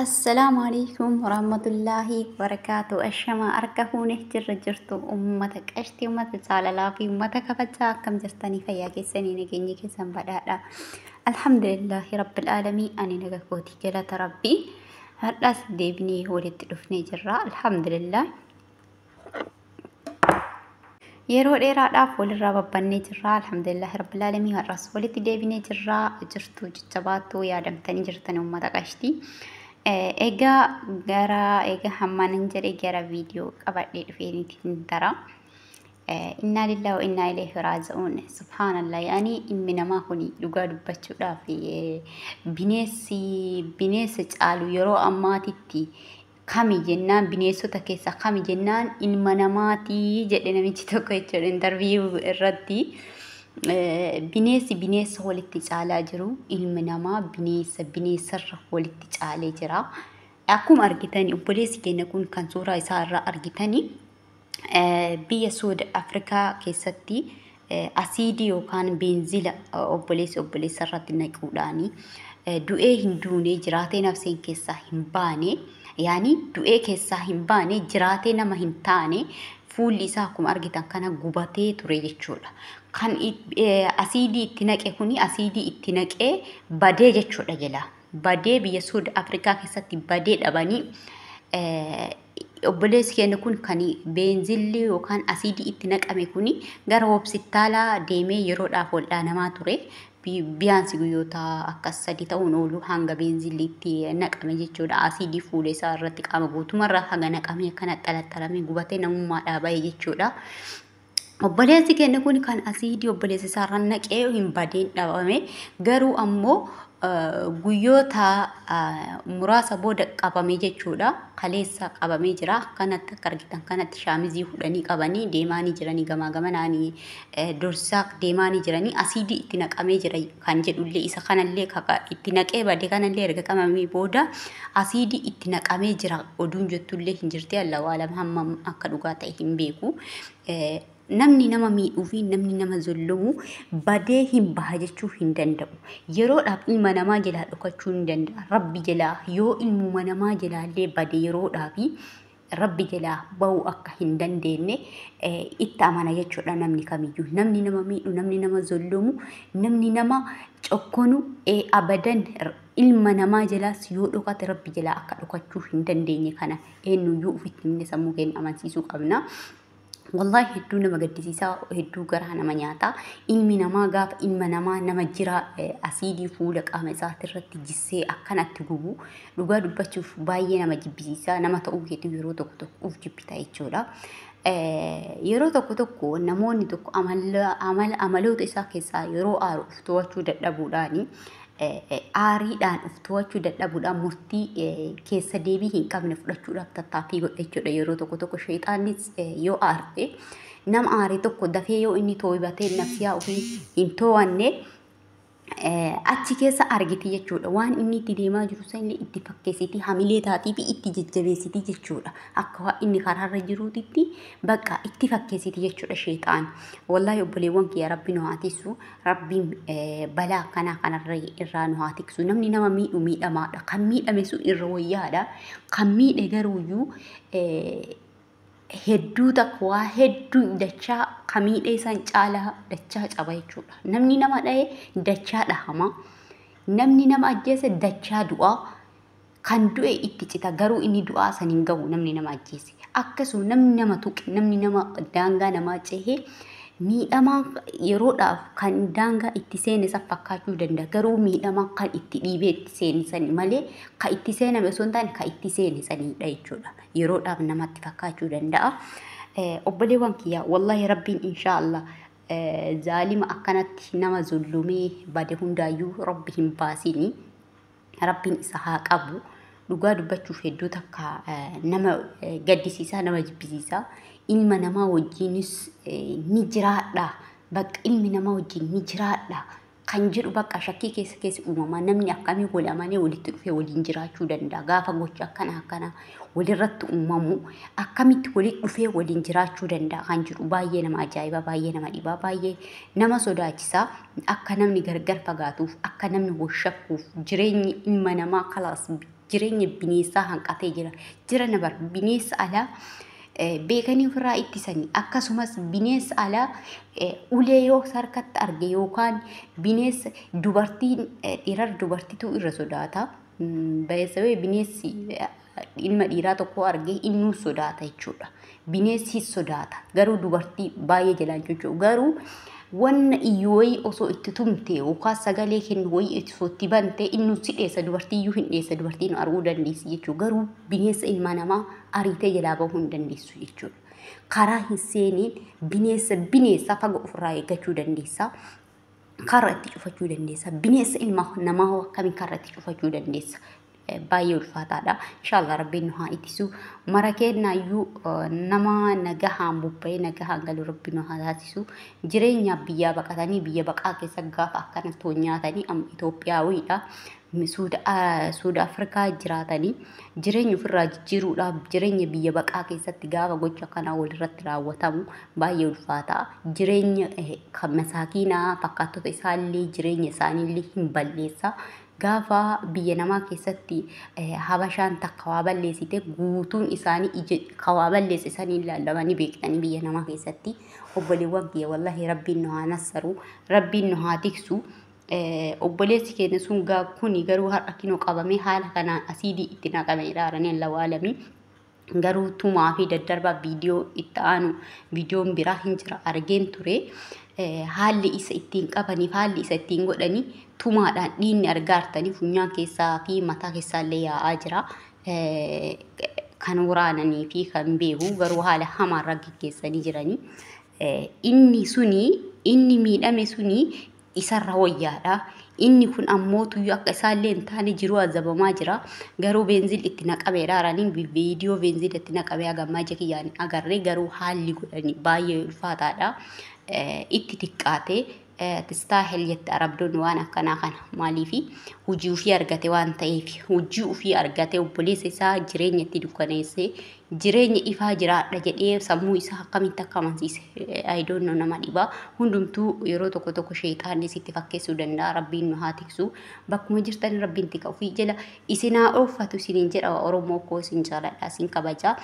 Assalaamu alaikum warahmatullaahi wabarakaatu. Ashamaa harka fuunee jirra jirtu uummata qashtii, uummata jaalalaa fi uummata kabajaa, akkam jirtanii? Fayyaa keessanii? Nageenya keessan badhaadha. Alhamdulillaahi rabbil aalamiin, ani naga kootii, galata rabbii. Har'as deebinee walitti dhufnee jirra. Alhamdulillah. Yeroo dheeraadhaaf walirraa babbannee jirra. Alhamdulillaahi rabbil aalamiin, har'as walitti deebinee jirra. Jirtu jajjabaattuu yaadamtanii jirtan uummata qashtii. Egaa gara egaa hammaanan jedhee gara viidiyoo qabadhee dhufeenitiin tara. Innaa lillahi wa innaa ilayhi raaji'uun. Subhaanallah, yaani ilmi namaa kun dhugaa dubbachuudhaaf bineessi bineensa caalu yeroo ammaatitti kami jennaan, bineensota keessaa kami jennaan, ilma namaatii jedhe namichi tokko jechuudha interview irratti. Bineensi bineensa walitti caalaa jiru, ilmi namaa bineensa bineensarra walitti caalee jira. Akkuma argitani, obboleessi keenya kun kan suuraa isaa irraa argitani biyya Suud Afrikaa keessatti asiidii yookaan beenzila obboleessi obboleessa irratti naquudhaani du'ee hin duune, jiraatee nafseen keessaa hin baane, yaani du'ee keessaa hin baane, jiraatee nama hin taane, fuulli isaa akkuma argitan kana gubatee ture jechuudha. Kan asiidii itti naqe kuni asiidii itti naqee badee jechuudha jala. Badee biyya Suud Afrikaa keessatti badee dhabanii, obboleessi keenya kun kan beenzilli yookaan asiidii itti naqame kuni gara hospitaalaa deemee yeroodhaaf wal'aanamaa ture. Biyaansi guyyoota akkas 3 ta'uun oolu hanga beenzilli itti naqame jechuudha. Asiidii fuula isaa irratti qaama guutumarra haga naqamee akkana xalaxalamee gubatee namummaadhaa bahe jechuudha. Obboleessi keenya kun kan asiidii obboleessa isaarra naqee hin badeen dhabame, garuu ammoo guyyoota muraasa booda qabame jechuudha. Kaleessa qabamee jira. Kanatti akka argitan kanatti shaamizii fudhanii qabanii deemaanii jiranii, gamaa gamanaanii dorsaa deemaanii jiranii, asiidii itti naqamee jira kan jedhullee, isa kanallee itti naqee bade kanallee erga qabamee booda asiidii itti naqamee jira oduun jettullee hin jirti. Allahu alam, hammam akka dhugaa ta'e hin beeku. Namni nama miidhuu fi namni nama zollomu badee hin baha jechuu hin danda'u. Yeroodhaaf ilma namaa jalaa dhokachuu hin danda'a. Rabbi jalaa yoo ilmuma namaa jalaallee bade, yeroodhaaf Rabbi jalaa bahuu akka hin dandeenye itti amana jechuudha namni kamiyyuu. Namni nama miidhu, namni nama zollomu, namni nama cokkonu abadan ilma namaa jalaas yoo dhokate Rabbi jalaa akka dhokachuu hin dandeenye kana eenyuyyuu ofitti himne sammuu keenya amansiisuu qabna. Wallaahi hedduu nama gaddisiisaa, hedduu garaa nama nyaata. Ilmi namaa gaafa ilma namaa nama jira asiidii fuula qaama isaati irratti jissee akkanatti gubu, dhugaa dubbachuuf baay'ee nama jibbisiisa. Nama ta'uu keetii yeroo tokko tokko uf jibbita jechuudha. Yeroo tokko tokko namoonni tokko amala amaloota isaa keessaa yeroo aaru uf to'achuu dadhabuudhaani, aariidhaan uf to'achuu dadhabuudhaan murtii keessa deebii hin qabne fudhachuudhaaf tattaaffii godha jechuudha. Yeroo tokko tokko sheexaannis yoo aarte, nama aare tokko dafee yoo inni toobatee nafsiyaa ofii hin to'anne achi keessa argiti jechuudha. Waan inni itti deemaa jiru sanillee itti fakkeessiti, hamilee taatii fi itti jajjabeessiti jechuudha. Akka waan inni karaarra jiruutitti bakka itti fakkeessiti jechuudha sheexaan. Wallaahi obboleewwan kiyya, Rabbi nu haa tiksu. Rabbiin balaa akkanaa kanarra irraa nu haa tiksu. Namni nama miidhu miidhamaadha. Kan miidhame sun irra wayyaadha. Kan miidhe garuuyyuu hedduu takka waa hedduu dachaa kan miidhee san caalaa dachaa caba jechuudha. Namni nama dhahe dachaa dhahama. Namni nama ajjeese dachaa du'a. Kan du'e itti cita, garuu inni du'aa san hin gahu namni nama ajjeese. Akkasuma namni nama tuqe, namni nama daangaa namaa cehee miidhamaa yeroodhaaf kan daangaa itti seene san fakkaachuu danda'a. Garuu miidhamaa kan itti dhiibee itti seene sani malee kan itti seename osoo hin taane kan itti seene sanidha jechuudha. Yeroodhaaf namatti fakkaachuu danda'a. Obboleewwan kiyyaa, wallaahi Rabbiin inshaallah zaalima akkanatti nama zullumee bade hundaayyuu Rabbi hin baasini. Rabbiin isa haa qabu. Dhugaa dubbachuuf hedduu takka nama gaddisiisaa, nama jibbisiisaa. Ilma namaa wajjinis ni jiraadha. Bakka ilmi namaa wajjin ni jiraadha kan jedhu bakka shakkii keessa keessa uumamaa, namni akkamii wal amanee walitti dhufee waliin jiraachuu danda'a? Gaafa gocha akkana akkana walirratti uumamu akkamitti walitti dhufee waliin jiraachuu danda'a kan jedhu baay'ee nama ajaa'iba, baay'ee nama dhibaa, baay'ee nama sodaachisaa. Akka namni gargar fagaatuuf, akka namni wal shakkuuf, jireenyi ilma namaa kalaas Jireenya bineensaa hanqatee jira. Jira nabar bineensa alaa beekanii ofirraa ittisanii, akkasumas bineensa alaa ulee yoo harkatti arge yookaan bineensa dubartiin dhiirar dubartiitu irra sodaata. Baay'ee bineensi ilma dhiiraa tokko arge innuu sodaata jechuudha. Bineensi sodaata, garuu dubartii baay'ee jalaan jechuudha. Garuu wanna iyyuu wayii osoo itti tumte yookaan sagalee kennu wayii osoo itti bante innuu si dheessa, dubartii iyyuu hin dheessa, dubartiin arguu dandeessi jechuudha. Garuu bineensa ilma namaa ariitee jalaa bahuu hin dandeessu jechuudha. Karaa hin seeniin bineensa fagoo ofirraa eeggachuu dandeessa. Karra itti cufachuu dandeessa. Bineensa ilma namaa hoo akkamiin karra itti cufachuu dandeessa? Baay'ee ulfaataadha. Inshaallah Rabbiin nu haa ittisu. Mara kennaayyuu nama nagahaan bobba'ee nagahaan galu Rabbi nu haa taasisu. Jireenya biyyaa baqatanii biyya baqaa keessa gaafa akkanatti nyaatanii amma Itoophiyaawiidha. Suuda Afrikaa jiraatanii jireenya ofirraa jijjiiruudhaaf jireenya biyya baqaa keessatti gaafa gocha akkanaa walirratti raawwatamu baay'ee ulfaata. Jireenya kan masaakiinaa fakkaattota isaallee jireenya isaaniillee hin balleessa. Gaafa biyya namaa keessatti habashaan takka waa balleessite guutuun isaanii ija ka waa balleesse sanii ilaallamanii beektanii biyya namaa keessatti. Obboleewwan kiyya, wallahi Rabbiin nu haa nassaru, Rabbiin nu haa tiksu. Obboleessi keenya sun kuni garuu har'a kinoo qabamee haala kanaan asiidii itti naqamee ilaalanii lawaalamii. Garuu tumaa fi daddarbaa viidiyoo itti aanu viidiyoon biraa hin jira argeen ture. Haalli isa ittiin qabaniif haalli isa ittiin godhanii tumaadhaan dhiigni argaartanii funyaan keessaa fi mataa keessaallee yaa'aa jira. Kan waraananii fi kan beeku garuu haala hamaarra geggeessanii jiranii. Inni suni, inni miidhame suni isarra wayyaadha. Inni kun ammoo tuyyuu akka isaallee hin taane jiruu azabamaa jira. Garuu beenzil itti naqameedha. Araniin viidiyoo beenzil itti naqamee hagammaa ija kiyyaan agarree, garuu haalli godhani baay'ee ulfaataadha. Itti xiqqaate tistaahel jette arabdoon waan akkanaa kana, maaliifi hojii ofii argate waan ta'eef, hojii ofii argate obboleessa isaa jireenya itti dukkaneessee jireenya ifaa jiraadha jedhee sammuu isaa akkamitti akka amansiise I don't know, nama dhibaa. Hundumtuu yeroo tokko tokko sheexaanni sitti fakkeessuu danda'a. Rabbiin nu haa tiksu. Bakkuma jirtan Rabbiin tika ofii jala isin haa oolfatu isiniin jedha. Oromoo koo, isin jaaladha, isin kabajaa.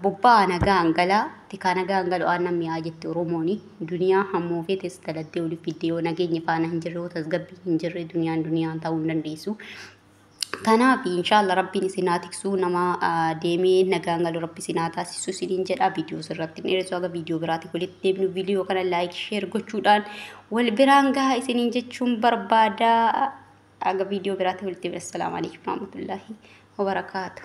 Bobba'aa nagaan galaa, tikaa nagaan galu aannan mi'aa jette Oromooni. Duniyaa hammoo feetes daladdee olii fiddee yoo nageenya faana hin jirre, yoo tasgabbii hin jirre, duniyaan duniyaan ta'uu hin dandeessu. Kanaaf inshaallah Rabbiin isin haa tiksu, nama deemee nagaan galu Rabbi isin haa taasisu isiniin jedha. Viidiyoo sirratti hin dheeressu, haga viidiyoo biraatti walitti deebinu viidiyoo kana like, share gochuudhaan wal biraan gahaa isiniin jechuun barbaada. Haga viidiyoo biraatti walitti deebinu, assalaamu alaikum warahmatullaahi wabarakaatu.